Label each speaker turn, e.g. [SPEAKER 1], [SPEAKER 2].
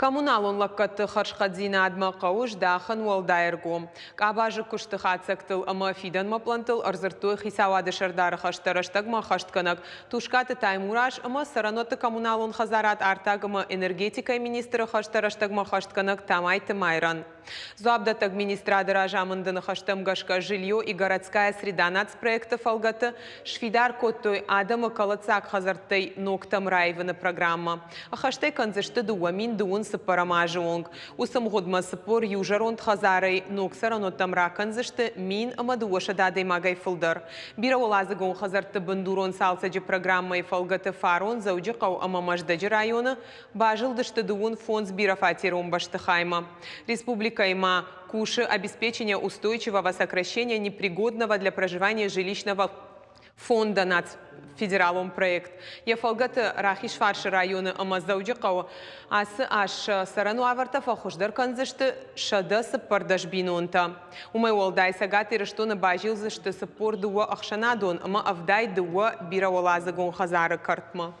[SPEAKER 1] Коммуналон лӕггӕдты хӕрзхъӕддзинадмӕ хъӕуы здахын уӕлдай ӕргом. Къабазы куысты хатдзӕгтыл ӕмӕ фидӕнмӕ пълӕнттыл ӕрдзырдтой Хицауады сӕрдары хӕстӕ рӕстӕгмӕ ӕххӕстгӕнӕг Тускъаты Таймураз ӕмӕ цӕрӕнуӕтты коммуналон хӕдзарад, артаг ӕмӕ энергетикӕйы министры хӕстӕ рӕстӕгмӕ ӕххӕстгӕнӕг Тамайты Майрӕн. Дзуапдӕттӕг министрады разамынды ныхӕстӕм гӕсгӕ «Жилье и городская среда» нацпроекты фӕлгӕты сфидар кодтой адӕмы кӕлӕддзаг хӕдзӕрттӕй ногтӕм раивыны программӕ. Ӕххӕст ӕй кӕндзысты 2024 азы онг. Уыцы мгъуыдмӕ 41 зӕронд хӕдзарӕй ног цӕрӕнуӕттӕм ракӕндзысты 1200 адӕймагӕй фылдӕр. Бирӕуӕладзыгон хӕдзӕртты бындурон цалцӕджы программӕйы фӕлгӕты фарон Дзӕуджыхъӕу ӕмӕ Мӕздӕджы районы базылдысты 35 бирӕфатерон бӕстыхаймӕ. Республикӕйы ма кусы обеспечение устойчивого сокращения непригодного для проживания жилищного фонда нацфедералон проект. Йӕ фӕлгӕты Рахизфарсы районы ӕмӕ Дзӕуджыхъӕуы ацы аз сӕ цӕрӕн уавӕртӕ фӕхуыздӕр кӕндзысты 114 бинонтӕ. Уымӕй уӕлдай Цӕгат Ирыстоны базилдзысты 42 ӕхсӕнадон ӕмӕ 72 бирӕуӕладзыгон хӕдзары кӕртмӕ.